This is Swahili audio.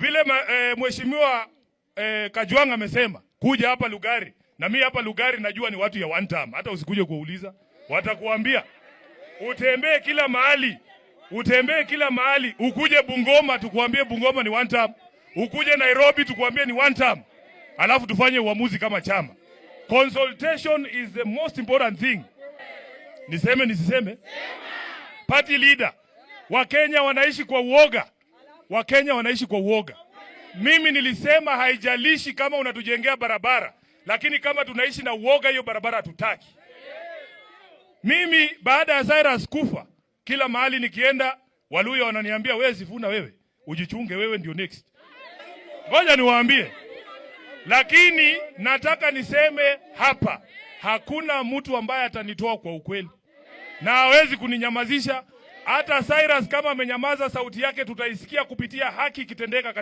Vile mheshimiwa Kajwang' amesema kuja hapa Lugari, na mimi hapa Lugari najua ni watu ya one term. Hata usikuje kuuliza, watakuambia. Utembee kila mahali, utembee kila mahali, ukuje Bungoma tukuambie Bungoma ni one term, ukuje Nairobi tukuambie ni one term, alafu tufanye uamuzi kama chama. Consultation is the most important thing. Niseme nisiseme? Party leader, Wakenya wanaishi kwa uoga. Wakenya wanaishi kwa uoga. Mimi nilisema haijalishi kama unatujengea barabara, lakini kama tunaishi na uoga, hiyo barabara hatutaki. Mimi baada ya Cyrus kufa, kila mahali nikienda, Waluhya wananiambia, "Wewe Sifuna, wewe ujichunge, wewe ndio next." Ngoja niwaambie, lakini nataka niseme hapa, hakuna mtu ambaye atanitoa kwa ukweli na hawezi kuninyamazisha. Hata Cyrus kama amenyamaza, sauti yake tutaisikia kupitia haki ikitendeka.